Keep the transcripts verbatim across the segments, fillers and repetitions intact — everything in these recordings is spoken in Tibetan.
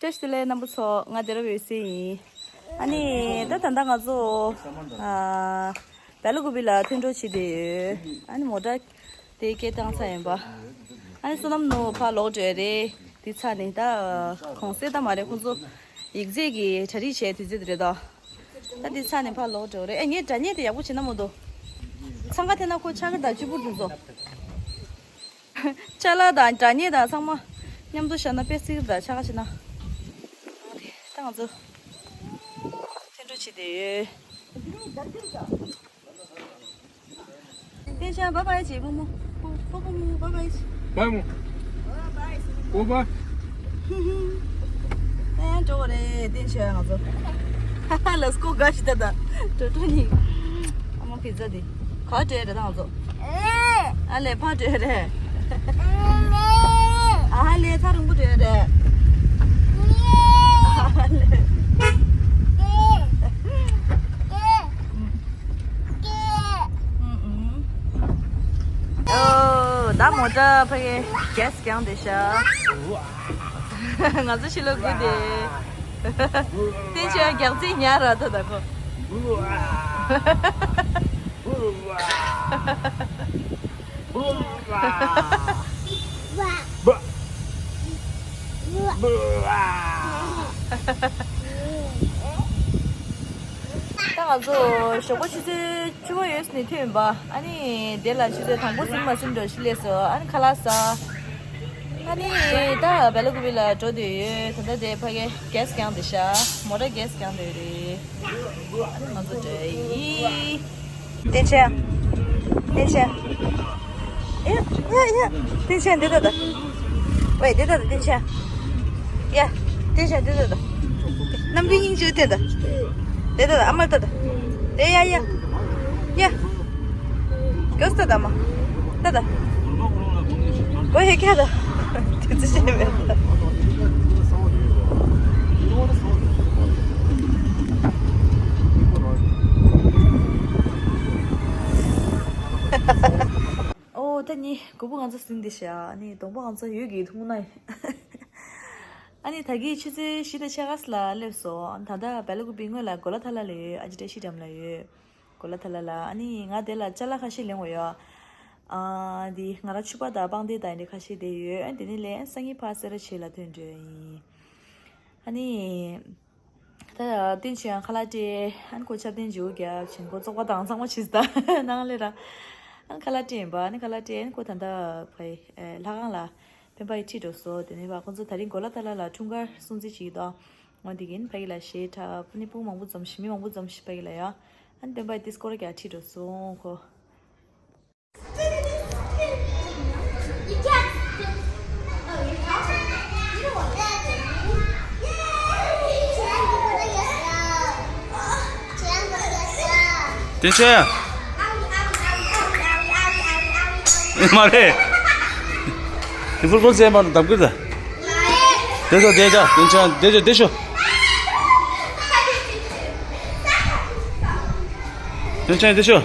བཀྲ་ཤིས་བདེ་ལེགས་རྣམ་པ་ཚོ། ང་སྡེ་ར་འོད་ཟེར་ཡིན། ཨ་ནི་ད་ད་ལྟ་ང་ཚོ་ཨ་བེ་ལ་ཀུ་པི་ལ་ཐོན་འགྲོ་བྱེད་བསྡད་ཡོད། ཨ་ནི་མོ་ཊ་དེ་སྐད་བཏང་ཚར་ཡིན་པ། ཨ་ནི་བསོད་ནམས་ནོར་བུ་ཕར་ལོག་འགྲོ་ཡ་རེད། དེ་ཚར་ནས་ད་གུང་སེང་ད་མ་རེད། ཁོང་ཚོ་ཡིག་ཚད་ཀྱི་གྲ་སྒྲིག་བྱས་དུས་ཚོད་དེ་རེད་ད། ད་འདི་ཚར་ནས་ཕར་ལོག་འགྲོ་རེད། ཨེ་ངས་སྒྲ་སྙན་དེ་ཡག་པོ་བྱེད་ན་མ་གཏོགས། འཚང་ཁ་འཐེན་ན་ཁོ་ཆག་གི་ད་གཅིག་པུར་འདུག་ཟོ། ཅ་ལག་དང་སྒྲ་སྙན་དང་ཚང་མ་མཉམ་དུ་བཞག་ན་དཔེ་སྲིད་གི་ད་ཆག་ག་བྱེད་ན། ད་ང་ཚོ་ཐོན་འགྲོ་བྱེད་དེ་ཡོད། ཏེན་ཅན་བཱའི་བཱའི་བྱེད། བུ་མོ། བུ་བུ་བུ་མོ་བཱའི་བཱའི་བྱེད། བཱའི་མོ། ཨོ་བཱའི། ཨེ་འགྲོ་བ་རེད། ཏེན་ཅན་ང་ཚོ། ལ་སྐོ་དགའ་ཞིག་ད་ད། འགྲོ་འགྲོ་ནི། ཨ་མ་ཕི་ཛ་དེ། ག་འགྲོ་རེད་ད་ང་ཚོ། ཨ་ལས་ཕ་འགྲོ་རེད། ཨ་ལས་ཐག་རིང་པོ་འགྲོ་རེད། ཨ་ལས། ཨོ། ད་མོ་ཊ་ཕ་གི་གེ་སི་རྒྱག་བསྡད་ཤག་ང་ཚོ་ཕྱི་ལོགས་སྒུག་བསྡད། ཏེན་ཅན་རྒྱག་རྩིས་ཉར་ར་ད་ད་ཁོ། ད་ང་ཚོ་ཞོགས་པ་ཆུ་ཚོད་བཅུ་པ་ཡོལ་ནས་ཐོན་པ། ཨ་ནི་དེ་ལ་ཆུ་ཚོད་དང་པོ་ཟིན་མ་ཟིན་འགྲོ་ཞིག་སླེབས་སོང་། ཨ་ནི་ཁ་ལག་ཟ། ཨ་ནི་ད་བེ་ལ་ཀུ་པི་ལ་འགྲོ་འདོད་ཡོད། ད་ལྟ་དེ་ཕ་གི་གེ་སི་རྒྱག་བསྡད་ཤག་མོ་ཊ་གེ་སི་རྒྱག་འདོད་རེད། ཨ་ནི་ང་ཚོ་འགྲོ་ཡི། ཏེན་ཅན། ཏེན་ཅན། ཡ་ཡ་ཡ། ཏེན་ཅན་འདི་ལྟ་ད། ཝེ་འདི་ལྟ་ད་ཏེན་ཅན། ཡ། ཏེན་ཅན་འདི་ལྟ་ད། རྣམ་འགྱུར་སྙིང་རྗེ་ལྟ་ད། འདི་ལྟ་ད། ཨ་མ་ལྟ་ད། དེ་ཡ་ཡ། ཡ། གོས་ལྟ་ད་མ། ལྟ་ད། གོས་ཧེ་ཁ་ད། དེ་ཚོ་བྱས་མེད་ད། ཨོ་ད་ནི་མགོ་བོ་ང་ཚོ་ཟིན་བསྡད་ཤག་ཨ་ནི་གདོང་པ་ང་ཚོ་ཡོད་ཀྱི་འཐུང་ན། ཨ་ནི་ད་གིན་ཆུ་ཚོད་བཞི་དང་ཕྱེད་ཀ་ཙམ་ལ་སླེབས་སོང་། ད་ལྟ་བེ་ལ་ཀུ་པི་སྔོན་ལ་གོ་ལ་ཐ་ལ་ལ་ཡོད། ཨ་ཅི་བཀྲ་ཤིས་འགྲམ་ལ་ཡོད། གོ་ལ་ཐ་ལ་ལ། ཨ་ནི་ང་དེ་ལ་ཅ་ལག་ཁ་ཤས་ལེན་དགོས་ཡོད། ཨ་འདི་ང་རང་ཕྱུ་པ་དང་པང་གདན་དང་འདི་འདྲ་ཁ་ཤས་དེ་ཡོད། ཨ་དེ་ནས་ལན་སང་ཉིན་ཕར་སེ་ར་བྱེས་ལ་ཐོན་འགྲོ་ཡིན། ཨ་ནི། ད་ཡ་ཏེན་ཅན་ཁ་ལག་སྤྲད། ཨ་ནི་ཁོ་ཆབ་ལྡན་བརྗེ་པོ་རྒྱབ་བྱས་ནས་ཁོ་བཙོག་པ་དང་ཚང་མ་བྱས་ད་ནང་ལས་ར། ཨ་ནི་ཁ་ལག་སྤྲད་ཡིན་པ། ཨ་ནི་ཁ་ལག་སྤྲད། ཨ་ནི་ཁོ་ད་ལྟ་ཕ་གི་ལྷ་ཁང་ལ་སྤེན་པ་ཡི་ཁྲིད་འགྲོ་སོང་། དེ་ནས་བ་ཁོ་ཚོ་ད་རིང་གོ་ལ་ཐ་ལ་ལ་འཁྲུངས་སྐར་སྲུང་བརྩི་བྱེད་ཀྱི་འདུག་འོ་དེ་གིན་ཕ་གི་ལ་གཞས་འཁྲབ། ཨ་ནི་སྤུན་མང་པོ་འཛོམས་ཤིག་མི་མང་པོ་འཛོམས་ཤིག་ཕ་གི་ལ་ཡ། ཨ་ནི་སྤེན་པ་ཡི་ཏིས་སྐོར་ར་རྒྱག་ཁྲིད་འགྲོ་སོང་ཁོ། ཏེན་ཅན། མ་རེད། དེ་ཕུར་ཕུར་ཟེར་མ་འདབ་གི་ད། དེ་ཚོ་དེ་ད་ཏེན་ཅན་དེ་ཚོ་དེ་ཤོ། ཏེན་ཅན་དེ་ཤོ།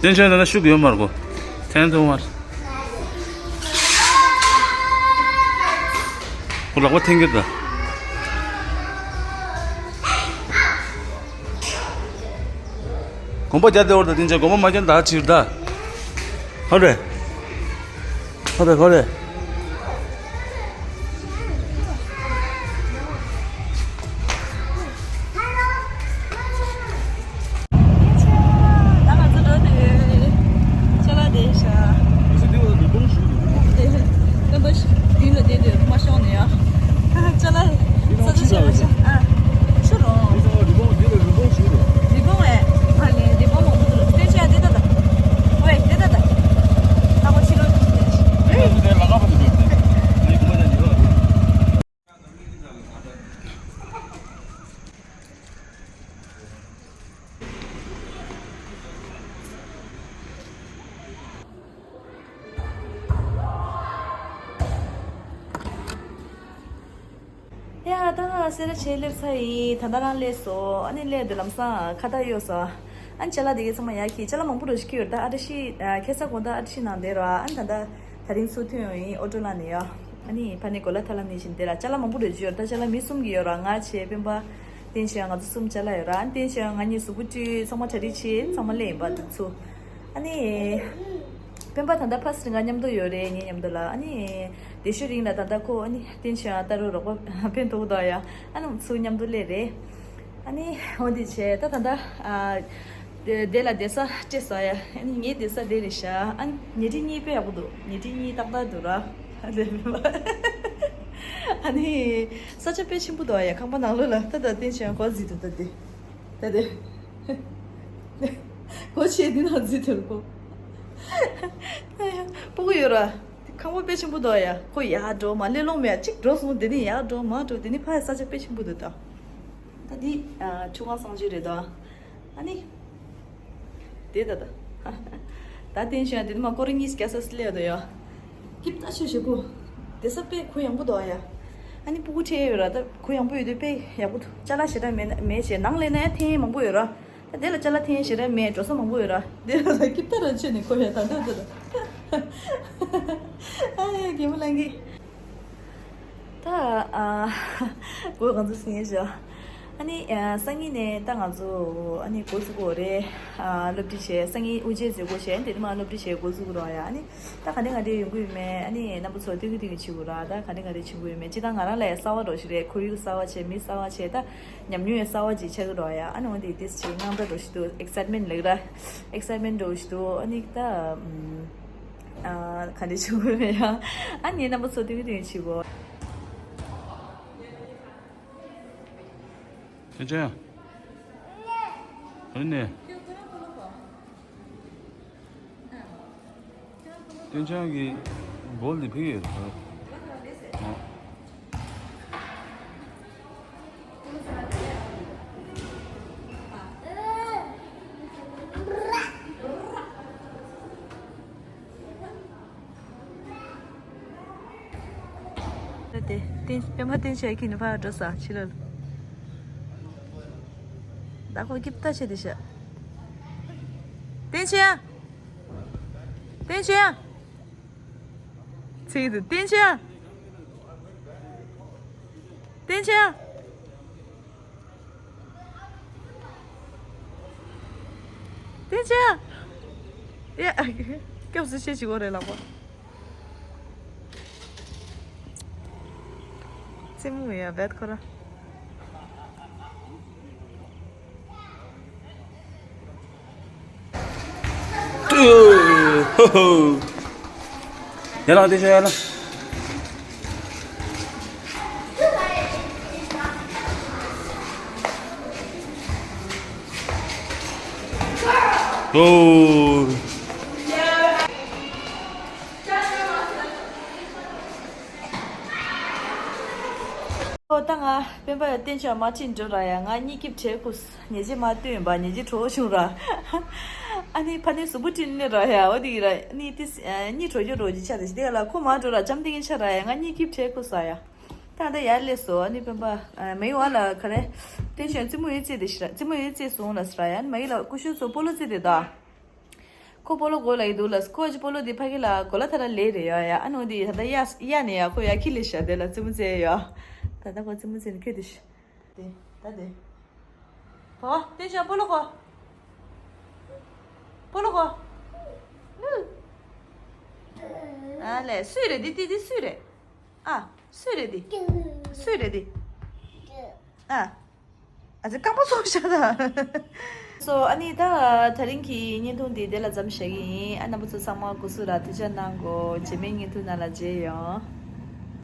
ཏེན་ཅན་ད་ན་ཤུགས་ཡོད་མ་རེད་གོ། ཐན་ཐུང་མ་རེད། ཁོ་ལག་པ་འཐེན་གྱི་ད། གོམ་པ་རྒྱག་བདེ་བར་ད་ཏིན་ཅན་གོམ་པ་མ་རྒྱག་ད་ཕྱིར་ད། ཧོ་རེ། ཧོ་རེ་ཧོ་རེ། ད་ང་ཚོ་འགྲོ་དུས་ཅ་ལག་དེ་ཤ། དེ་སྟོན་པ་མདུན་ལ་བསྡད་དུས་མ་ཤོང་ནས་ཡ། ཅ་ལག་ས་ཆ་ཆེ་བ་ཤ། ཨ། ཆུ་རོ། རི་བོང་ཨེ། ཨ་ལེ་རི་བོང་མང་པོ་འདུག་སྟོན་ཆ་དེ་ད་ད། ཝེ་དེ་ད་ད། ད་ཁོ་ཕྱི་རོལ་དུ་དེ་ཤ། ཡ་ད་ང་སེ་ར་བྱེས་སླེབས་ཚར་ཡིན། ད་ལྟ་རང་སླེབས་སོང་། ཨ་ནི་སླེབས་དུས་ལམ་སང་ཁ་བཏགས་གཡོགས་སོང་། ཨ་ནི་ཅ་ལག་དེ་གའི་ཚང་མ་ཡར་འཁྱེར། ཅ་ལག་མང་པོ་འགྲོ་ཞིག་འཁྱེར་ཡོད་རེད། ད་ཨ་བཀྲ་ཤིས་ཨ་ཁ་སང་དགོང་དག་ཨ་བཀྲ་ཤིས་ནང་བསྡད་ར། ཨ་ནི་ད་ལྟ་དེ་རིང་ཚུར་ཐོན་ཡོང་ཡིན། ཨོ་ཊོ་ལ་ནས་ཡ། ཨ་ནི་ཕ་ནི་གོ་ལ་ཐ་ལ་ནས་བཞིན་བསྡད་ར། ཅ་ལག་མང་པོ་འགྲོ་རྒྱུ་ཡོད་རེད། ད་ཅ་ལག་མི་གསུམ་གྱི་ཡོད་ར། ང་བྱས་སྤེན་པ། བསྟན་ཆོས་ང་ཚོ་གསུམ་ཅ་ལག་ཡོད་ར། ཨ་ནི་བསྟན་ཆོས་ང་གཉིས་གཟུགས་པོ་བཀྲུས། ཚང་མ་གྲ་སྒྲིག་བྱས། ཚང་མ་སླེབས་ཡིན་པ་འདུག་ཚུར། ཨ་ནི། སྤེན་པ་ད་ལྟ་ཕ་སི་རི་ང་མཉམ་དུ་ཡོད་རེད། ངའི་མཉམ་དུ་ལ། ཨ་ནི། དེ་ཤོད་རིང་ལ་ད་ལྟ་ཁོ་ཨ་ནི་བསྟན་ཆོས་ཨ་ལྟ་རུ་རོགས་པ་ཕན་ཐོགས་དོ་ཡ། ཨ་ནི་ཚུར་མཉམ་དུ་སླེབས་རེད། ཨ་ནི་འོ་འདི་བྱས་ད་ད་ལྟ་ཨ། དེ་དེ་ལ་བསྡད་ས་སྤྲད་སོང་ཡ། ཨ་ནི་ངའི་བསྡད་ས་དེ་རེད་ཤག་ཨ་ནི་ཉལ་ཁྲི་གཉིས་དཔེ་ཡག་པོ་འདུག་ཉལ་ཁྲི་གཉིས་ཏག་ཏག་འདུག་ར། ཨ་ནི་ས་ཆ་དཔེ་ཆེན་པོ་འདུག་ཡ། ཁང་པ་ནང་ལོགས་ལ། ད་ད་བསྟན་ཆོས་གོ་གཟིགས་འདུག་ད་དེ། ད་དེ། གོ་ཆེ་འདི་ནང་གཟིགས་འདུག་གོ། སྤུ་གུ་ཡོད་ར། ཁང་པ་དཔེ་ཆེན་པོ་འདུག་ཡ། ཁོ་ཡར་འགྲོ་མ་སླེབས་ལོང་མེད། གཅིག་འགྲོ་སོང་། དེ་ནས་ཡར་འགྲོ་མར་འགྲོ། དེ་ནས་ཕར་ས་ཆ་དཔེ་ཆེན་པོ་འདུག་ད། ད་འདི་ཨ་ཆུ་སྒང་གསང་སྤྱོད་རེད་དོ། ཨ་ནི། དེ་ད་ད། ད་བསྟན་ཆོས་དེ་ནི་མ་སྐོར་གཉིས་རྒྱག་ས་སླེབས་དོ་ཡ། སྐྱིད་ད་ཆོས་ཞེ་གོ། དེ་ས་དཔེ་གུ་ཡངས་པོ་འདུག་ཡ། ཨ་ནི་སྤུ་གུ་ཁྲིད་ཡོད་ར། ད་གུ་ཡངས་པོ་ཡོད་དུས་དཔེ་ཡག་པོ་འདུག་ཅ་ལག་ཞེ་དྲག་མེད་ན་མེད་བྱས། ནང་སླེབས་ན་ཡ་འཐེན་མང་པོ་ཡོད་ར། ད་དེ་ལ་ཅ་ལག་འཐེན་ཞེ་དྲག་མེད། འགྲོ་ས་མང་པོ་ཡོད་ར། དེ་ལ་ད་སྐྱིད་ད་ར་ཆོས་ནི་གོ་ཡ། ད་ད་ད་ད། ཨ་ཡ་གད་མོ་ལངས་གི། ད་ཨ་གོ་གང་ཚོ་སེང་ཤ། ཨ་ནི་ཨ་སང་ཉིན་ནས་ད་ང་ཚོ་ཨ་ནི་འགོ་ཚུགས་དགོས་རེད། ཨ་སློབ་ཁྲིད་བྱས། སང་ཉིན་དབུ་འབྱེད་བྱེད་དགོས་བྱས། དེ་ནས་མ་སློབ་ཁྲིད་བྱེད་འགོ་ཚུགས་རོགས་ཡ། ཨ་ནི་ད་ག་འདྲ་ག་འདྲ་ཡོང་གི་ཡོད་མེད། ཨ་ནི་རྣམ་པ་ཚོ་སྟོན་གི་སྟོན་གི་བྱེད་དགོས་ར། ད་ག་འདྲ་ག་འདྲ་བྱེད་དགོས་ཡོད་མེད། སྤྱིར་བཏང་ང་རང་ལ་ཡ་གསར་པ་འདྲ་ཞིག་རེད། ཁོར་ཡུག་གསར་པ་བྱས། མི་གསར་པ་བྱས། ད་ཉམས་མྱོང་ཡང་གསར་པ་ཅིག་ཆགས་ཀྱི་རོགས་ཡ། ཨ་ནི་འོན་ཏེ་ཏིས་ཅིག་དངངས་སྐྲག་འདྲ་ཞིག་འདུག་ཨེག་སའེཊ་མེན་ཊི་ལབ་ཀྱི་ར། ཨེག་སའེཊ་མེན་ཊི་འདྲ་ཞིག་འདུག་ཨ་ནི་ད་ཨམ། ཨ་ག་འདྲ་བྱེད་དགོས་མེད་ཡ། ཨ་ནི་རྣམ་པ་ཚོ་སྟོན་གི་སྟོན་གི་བྱེད་དགོས། ཨེ་ཅག་ཡ། ཨ་ནི། སྟོན་ཆང་གི་སྦོལ་འདི་ཕུལ་ཡོད་རེད། ད་དེ་བསྟན་པད་མ་བསྟན་ཆོས་ཁྱེར་ནས་ཕར་འགྲོ་ས་ཕྱི་ལོགས་ལ། ད་ཁོ་སྐྱིད་པོ་བྱས་བསྡད་ཤག་བསྟན་ཆོས། བསྟན་ཆོས། ཚིག་ཏུ་བསྟན་ཆོས། བསྟན་ཆོས། བསྟན་ཆོས། ཡ། སྐྱབས་སུ་མཆི་ཞིག་འོ་རེད་ལགས་པ། རྩེད་མོ་ཡ་བེད་ཁོ་ར། ཡ་ལ་དེ་ཤོ་ཡ་ལ། ཨོ། ཨོ་ད་ང་སྤེན་པ་ཡ་བསྟན་ཆོས་མ་ཁྲིད་འགྲོ་ར་ཡ། ང་གཉིད་སྐྱིད་བྲལ་ཁུ། ཉལ་ཆས་མ་བཏོན་པ་ཉལ་ཆས་བྲོ་བྱུང་ར། ཨ་ནི་ཕ་ནི་གཟུགས་པོ་བཀྲུས་ནས་ར་ཡ། འོ་དེ་གི་ར་ནི་ཏི་གཉིད་བྲོ་རྒྱུ་རོ་ཅི་ཆ་རེ་ཞིག་དེ་ག་ལ་ཁོ་མ་འགྲོ་ར་འཇམ་ཐིང་ཆ་ར་ཡ། ང་གཉིད་སྐྱིད་བྲལ་ཁུ་ས་ཡ། ད་ད་ཡར་སླེབས་སོ། ཨ་ནི་སྤེན་པ་མ་ཡི་བ་ལ་ག་རེ། བསྟན་ཆོས་རྩེད་མོ་ཡོད་རྩེད་དེ་ཤི་ར། རྩེད་མོ་ཡོད་རྩེད་སོང་ལ་ས་ར་ཡ། ཨ་ནི་མ་ཡི་ལ་ཀུ་ཤུ་ཚོ་སྤོ་ལོ་རྩེད་དེ་ད། ཁོ་སྤོ་ལོ་དགོས་ལབ་ཀྱི་འདུག་ལ། ཁོ་ཅི་སྤོ་ལོ་འདི་ཕ་གི་ལ་གོ་ལ་ཐ་ར་ལེ་རེད་ཡ་ཡ། ཨ་ནོ་འདི་ད་ལྟ་ཡ་ཡ་ནས་ཡ་ཁོ་ཡ་ཁྱི་ལེ་ཤ་དེ་ལ་རྩེད་མོ་རྩེ་ཡ། ད་ལྟ་ཁོ་རྩེད་མོ་རྩེ་ནས་ཁྱོད་དེ་ཤི། དེ་ད་དེ། གོ་བསྟན་ཆོས་སྤོ་ལོ་གོ། སྤོ་ལོ་གོ། ཨ་ལེ་སུས་རེད་འདི་འདི་འདི་སུས་རེད། ཨ་སུས་རེད་འདི། སུས་རེད་འདི། ཨ། ཨ་ཙི་རྐང་པ་སོགས་བཞག་ད། སོ་ཨ་ནི་ད་དེ་རིང་གི་བརྙན་ཐུང་འདི་དེ་ལ་མཚམས་བཞག་གི་ཡིན། ཨ་རྣམ་པ་ཚོ་ཚང་མ་སྐུ་གཟུགས་ར་ཐུགས་ཅག་གནང་གོ། རྗེས་མའི་བརྙན་ཐུང་ནང་ལ་མཇལ་ཡོང་།